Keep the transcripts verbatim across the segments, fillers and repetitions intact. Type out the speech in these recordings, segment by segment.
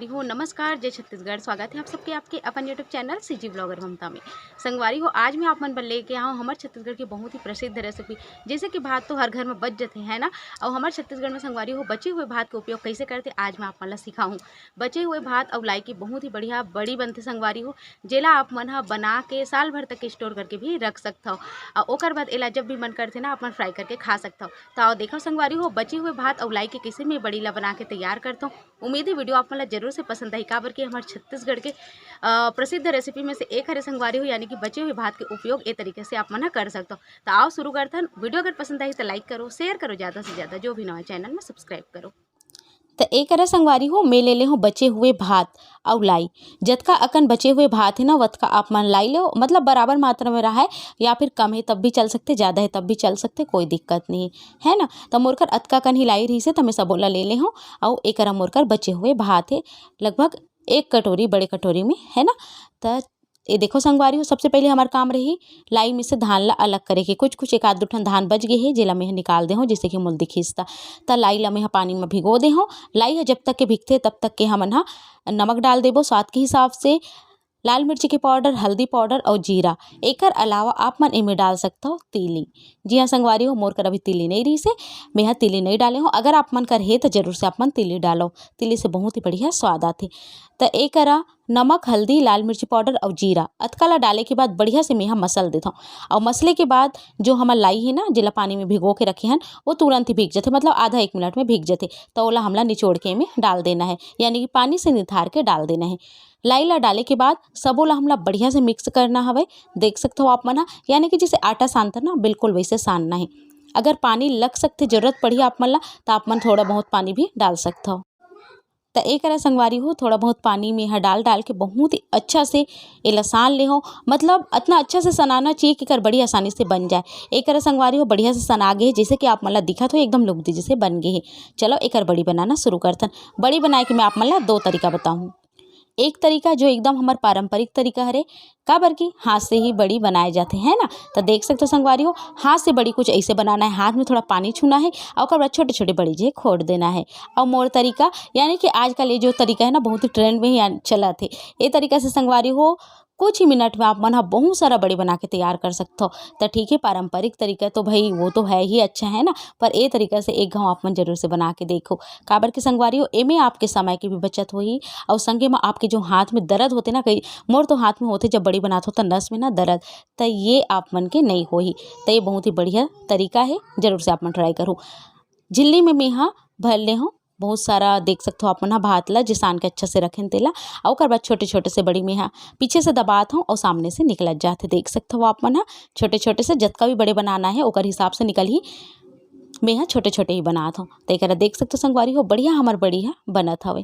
हो, नमस्कार, जय छत्तीसगढ़। स्वागत है आप सबके आपके अपन YouTube चैनल सीजी ब्लॉगर ममता में। संगवारी हो, आज मैं आप मन बर लेके आऊँ हमर छत्तीसगढ़ की बहुत ही प्रसिद्ध रेसिपी। जैसे कि भात तो हर घर में बच जथे, है ना, और हमर छत्तीसगढ़ में संगवारी हो बचे हुए भात के उपयोग कैसे करते, आज मैं आप मन ला सिखाऊँ। बचे हुए भात और लाई की बहुत ही बढ़िया बड़ी बनथे संगवारी हो, जेला आप मन ह बना के साल भर तक के स्टोर करके भी रख सकथव। और ओकर बाद एला जब भी मन करथे ना, आप मन फ्राई करके खा सकथव। तो आओ देखो संगवारी हो, बचे हुए भात और लाई के कैसे मैं बड़ी ला बना के तैयार करथव। उम्मीद है वीडियो आप मन ला जरूर से पसंद आई, काबर कि हमर छत्तीसगढ़ के अ, प्रसिद्ध रेसिपी में से एक हरे संगवारी हो, यानी कि बचे हुए भात के उपयोग ए तरीके से आप मन ह कर सकथव। तो आओ शुरू करथन। वीडियो अगर पसंद आई तो लाइक करो, शेयर करो ज़्यादा से ज़्यादा, जो भी नवा चैनल में सब्सक्राइब करो। तो एक हरे संगवारी हो, मैं ले ले हूँ बचे हुए भात अउ लाई। जतका अकन बचे हुए भात है ना, वतका आप मन लाई लो, मतलब बराबर मात्रा में रहा है, या फिर कम है तब भी चल सकते, ज़्यादा है तब भी चल सकते, कोई दिक्कत नहीं है, है ना। तो मोरकर अतका कन ही लाई रही से, तो मैं सबो ला ले ले हूँ। अउ एकरा मोरकर बचे हुए भात है, लगभग एक कटोरी, बड़े कटोरी में, है ना। त ये देखो संगवारी हो, सबसे पहले हमार काम रही लाई में से धान ला अलग करे के। कुछ कुछ एक आध दो ठन धान बच गए हे, जेला मैं निकाल दे हूँ, जैसे कि मोल दिखिस त। त लाई ला मैं ह पानी में भिगो दे हूँ। लाई ह जब तक के भिगथे तब तक के हमन ह नमक डाल देबो स्वाद के हिसाब से, लाल मिर्ची के पाउडर, हल्दी पाउडर और जीरा। एकर अलावा आप मन एमे डाल सकथव तीली। जी हाँ संगवारी हो, मोर कर अभी तीली नहीं रही से, मैं ह तीली नहीं डाले हूँ। अगर आप मन कर हे तो जरूर से आप मन तीली डालो, तीली से बहुत ही बढ़िया स्वाद आथे। त एकरा नमक, हल्दी, लाल मिर्ची पाउडर और जीरा अतका ला डाले के बाद बढ़िया से मेहा मसल देथव। और मसले के बाद जो हमर लाई है ना, जेला पानी में भिगो के रखे हन, वो तुरंत ही भीग जथे, मतलब आधा एक मिनट में भीग जथे। तो ओला हमला निचोड़ के एमे डाल देना है, यानी कि पानी से निथार के डाल देना है। लाई ला डाले के बाद सबो ला हमला बढ़िया से मिक्स करना हवय। देख सकथव आप मन ह, यानी कि जैसे आटा सानथन ना, बिल्कुल वैसे सानना है। अगर पानी लग सकथे, जरूरत पड़ही आप मन ला, त आप मन थोड़ा बहुत पानी भी डाल सकथव। त एकरा संगवारी हो, थोड़ा बहुत पानी में ह डाल डाल के बहुत ही अच्छा से एला सान ले हो। मतलब अतना अच्छा से सनाना चाहिए कि एकर बड़ी आसानी से बन जाए। एकरा संगवारी हो, बढ़िया से सना गे, जैसे कि आप मन ला दिखत हो एकदम लुगदी जैसे बन गे हे। चलो एकर बड़ी बनाना शुरू करथन। बड़ी बनाए के मैं आप मन ला दो तरीका बताऊँ। एक तरीका जो एकदम हमर पारंपरिक तरीका हरे, काबर कि हाथ से ही बड़ी बनाए जाथे, है ना। तो देख सकते हो संगवारी हो, हाथ से बड़ी कुछ ऐसे बनाना है, हाथ में थोड़ा पानी छूना है और ओकर बाद छोटे छोटे बड़ी जे खोट देना है। और मोर तरीका, यानी कि आजकल ये जो तरीका है ना, बहुत ही ट्रेंड में ही आ- चलत है। ये तरीका से संगवारी हो, कुछ ही मिनट में आप मन ह बहुत सारा बड़ी बना के तैयार कर सकते हो। तो ठीक है, पारंपरिक तरीका तो भाई वो तो है ही अच्छा, है ना, पर ए तरीका से एक घाव आप मन जरूर से बना के देखो। काबर के संगवारी हो, एमे आपके समय के भी बचत होही और संगे में आपके जो हाथ में दर्द होते ना, कई मोर तो हाथ में होते जब बड़ी बनात हो तो नस में ना दर्द, तो ये आप मन के नहीं होही। तो ये बहुत ही बढ़िया तरीका है, जरूर से आप मन ट्राई करो। झिल्ली में मेहा भर ले हूँ बहुत सारा, देख सकते हो आप मन ह भात ला जिसान के अच्छा से रखेन तेला, और ओकर बाद छोटे छोटे से बड़ी मेहा पीछे से दबात हूँ और सामने से निकलत जात है। देख सकते हो आप मन ह छोटे छोटे से जतका भी बड़े बनाना है ओकर हिसाब से निकल ही। मेहा छोटे छोटे ही बनात हूँ। तो एकरा देख सकते हो संगवारी हो, बढ़िया हमर बड़ी ह बनत हवे।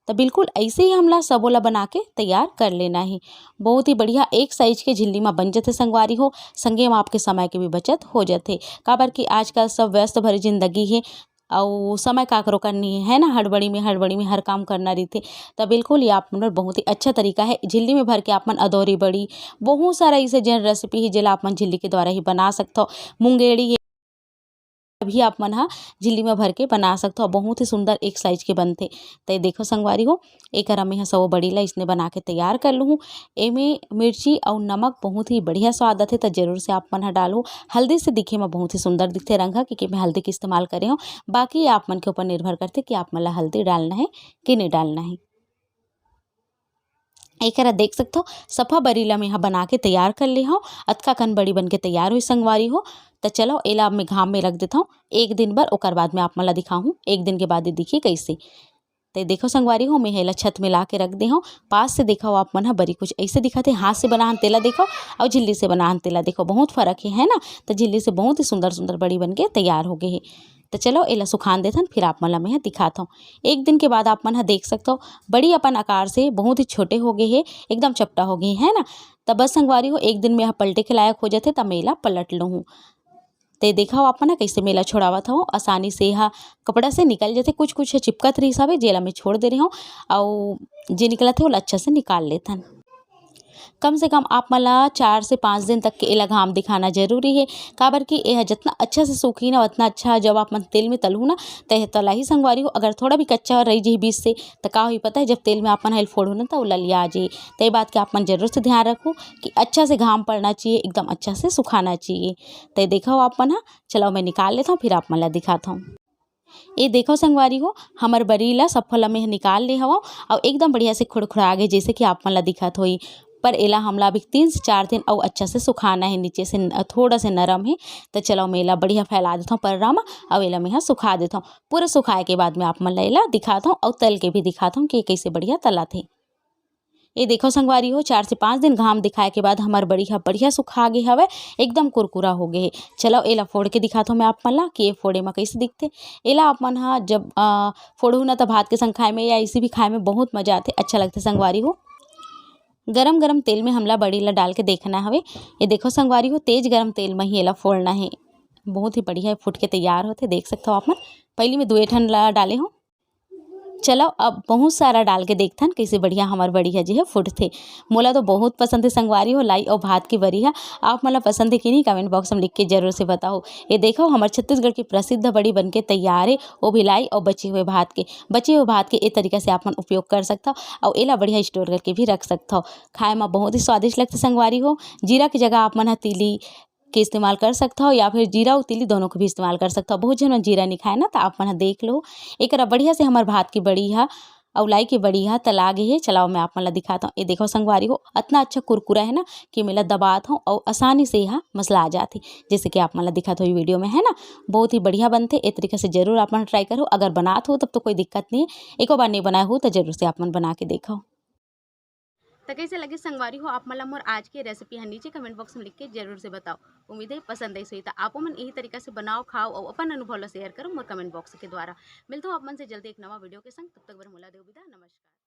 तो बिल्कुल ऐसे ही हमला सबो ला बना के तैयार कर लेना है। बहुत ही बढ़िया एक साइज के झिल्ली में बन जथे संगवारी हो, संगे में आपके समय के भी बचत हो जथे, काबर कि आजकल सब व्यस्त भरी जिंदगी है। अउ समय काकरो कर नहीं है ना, हड़बड़ी में हड़बड़ी में हर काम करना रहिथे। तो बिल्कुल ये आप मन बर बहुत ही अच्छा तरीका है। झिल्ली में भर के आप मन अदौरी बड़ी, बहुत सारा ऐसे जेन रेसिपी है जेला आप मन झिल्ली के द्वारा ही बना सकथो। मुंगेड़ी है, भी आप मन ह झिल्ली में भर के बना सकथो। बहुत ही सुंदर एक साइज के बनथे। तो ये देखो संगवारी हो, एक मेहा सबो बड़ी ला इसने बना के तैयार कर लूँ। एमे मिर्ची और नमक बहुत ही बढ़िया स्वाद आथे, तो जरूर से आप मन ह डालो। हल्दी से दिखे में बहुत ही सुंदर दिखथे रंग ह, क्योंकि मैं हल्दी के इस्तेमाल करे हूँ। बाकी आप मन के ऊपर निर्भर करथे कि आप मन ला हल्दी डालना है कि नहीं डालना है। एकरा देख सकथो, सफा बरी ला मेहा बना के तैयार कर ले हूँ। अतका कन बड़ी बन के तैयार हुई संगवारी हो। तो चलो एला अब मैं घाम में रख देता हूँ एक दिन बर, ओकर बाद में आप मन ला दिखाहूँ एक दिन के बाद ये दिखी कैसे। तो देखो संगवारी हो, मैं एला छत में ला के रख दे हूँ। पास से देखो आप मन ह, बरी कुछ ऐसे दिखत है, हाथ से बनाहन तेला देखो और झिल्ली से बनाहन तेला देखो, बहुत फर्क है, है ना। तो झिल्ली से बहुत ही सुंदर सुंदर बड़ी बन के तैयार हो गए है। तो चलो एला सुखान देथन, फिर आप मन ला मैं दिखात हूँ। एक दिन के बाद आप मन ह देख सकथो, बड़ी अपन आकार से बहुत ही छोटे हो गए हे, एकदम चपटा हो गए, है ना। तब बस संगवारी हो, एक दिन में यह पलटे के लायक हो जाथे, तब मैं एला पलट लूँ। ते देखा हो आप मन ह, कैसे मैं एला छोड़ावत हूँ, आसानी से यह कपड़ा से निकल जाथे। कुछ कुछ ह चिपकत रहिस हवे, जेला मैं छोड़ दे रही हूँ, अउ जे निकलत हे ओला अच्छा से निकाल लेथन। कम से कम आप मन ला चार से पाँच दिन तक के एला घाम दिखाना जरूरी हे, काबर कि एह जितना अच्छा से सूखी ना, उतना अच्छा। जब आप मन तेल में तलहू ना, त एह तलाही संगवारी हो। अगर थोड़ा भी कच्चा रह जही बीच से, त का होही पता है, जब तेल में आप मन ह एला फोड़हू ना, त वो ललिया जाही। त ये बात के आप मन जरूर से ध्यान रखो कि अच्छा से घाम पड़ना चाहिए, एकदम अच्छा से सुखाना चाहिए। त ये देखो आप मन ह, चलो मैं निकाल लेता हूँ, फिर आप मन ला दिखाता हूँ। ये देखो संगवारी हो, हमर बरी ला सफल में निकाल ले हवं, अउ एकदम बढ़िया से खुड़खुड़ा गे, जैसे कि आप मन ला दिखत होई। पर एला हमला अभी तीन से चार दिन अउ अच्छा से सुखाना है, नीचे से न-, थोड़ा से नरम है। त चलो मैं एला बढ़िया फैला देथौं पर्रा म, अउ एला मैं ह सुखा देथौं। पूरा सुखाए के बाद में आप मन ला एला दिखाथौं अउ तल के भी दिखाथौं कि कैसे बढ़िया तलाथे। ये देखो संगवारी हो, चार से पाँच दिन घाम दिखाए के बाद हमर बरी ह बढ़िया सुखा गे हवय, एकदम कुरकुरा हो गे हे। चलो एला फोड़ के दिखाथौं मैं आप मन ला कि ये फोड़े म कैसे दिखथे। एला आप मन ह जब, अ, फोड़हू ना त भात के संग खाए में या इसे भी खाए में बहुत मजा आथे, अच्छा लगथे संगवारी हो। गरम गरम तेल में हमला बरी ला डाल के देखना हवे। ये देखो संगवारी हो, तेज गरम तेल में ही एला फोड़ना है। बहुत ही बढ़िया फूट के तैयार होथे, देख सकथो आप मन। पहली में दुए ठन ला डाले हो। चलो अब बहुत सारा डाल के देखथन कैसे बढ़िया हमर बरी ह जे है फूटथे। मोला तो बहुत पसंद है संगवारी हो लाई और भात की बरी है। आप मन ला पसंद है कि नहीं, कमेंट बॉक्स में लिख के जरूर से बताओ। ये देखो हमर छत्तीसगढ़ की प्रसिद्ध बरी बन के तैयार है, वो भी लाई और बचे हुए भात के। बचे हुए भात के ए तरीका से आप मन उपयोग कर सकथो और एला बढ़िया स्टोर करके भी रख सकथो। खाए में बहुत ही स्वादिष्ट लगथे संगवारी हो। जीरा की जगह आप मन ह तिली के इस्तेमाल कर सकथव या फिर जीरा अउ तिली दोनों के भी इस्तेमाल कर सकथव। बहुत झन मन जीरा नहीं खाए ना, तो आप मन ह देख लो। एकरा बढ़िया से हमर भात की बरी ह अउ लाई की बरी ह तला गे हे। चलाओ मैं आप मन ला दिखात हूँ। ये देखो संगवारी हो, अतना अच्छा कुरकुरा है ना कि मैं ला दबात हूँ अउ आसानी से यह मसला आ जात हे। जैसे कि आप मन ला दिखात हो ये वीडियो में है ना, बहुत ही बढ़िया बनथे। ए तरीका से जरूर आप मन ट्राई करो। अगर बनात हो तब तो कोई दिक्कत नहीं है, एको बार नहीं बनाए हो तो जरूर से आप मन बना के देखो। त कइसे लगे संगवारी हो आप मन ला मोर आज के रेसिपी ह, नीचे कमेंट बॉक्स में लिख के जरूर से बताओ। उम्मीद है पसंद आइस होही। त आपो मन यही तरीका से बनाओ, खाओ और अपन अनुभव ला शेयर करो मोर कमेंट बॉक्स के द्वारा। मिलता हूँ आप मन से जल्दी एक नवा वीडियो के संग। तब तक बर मोला देव विदा, नमस्कार।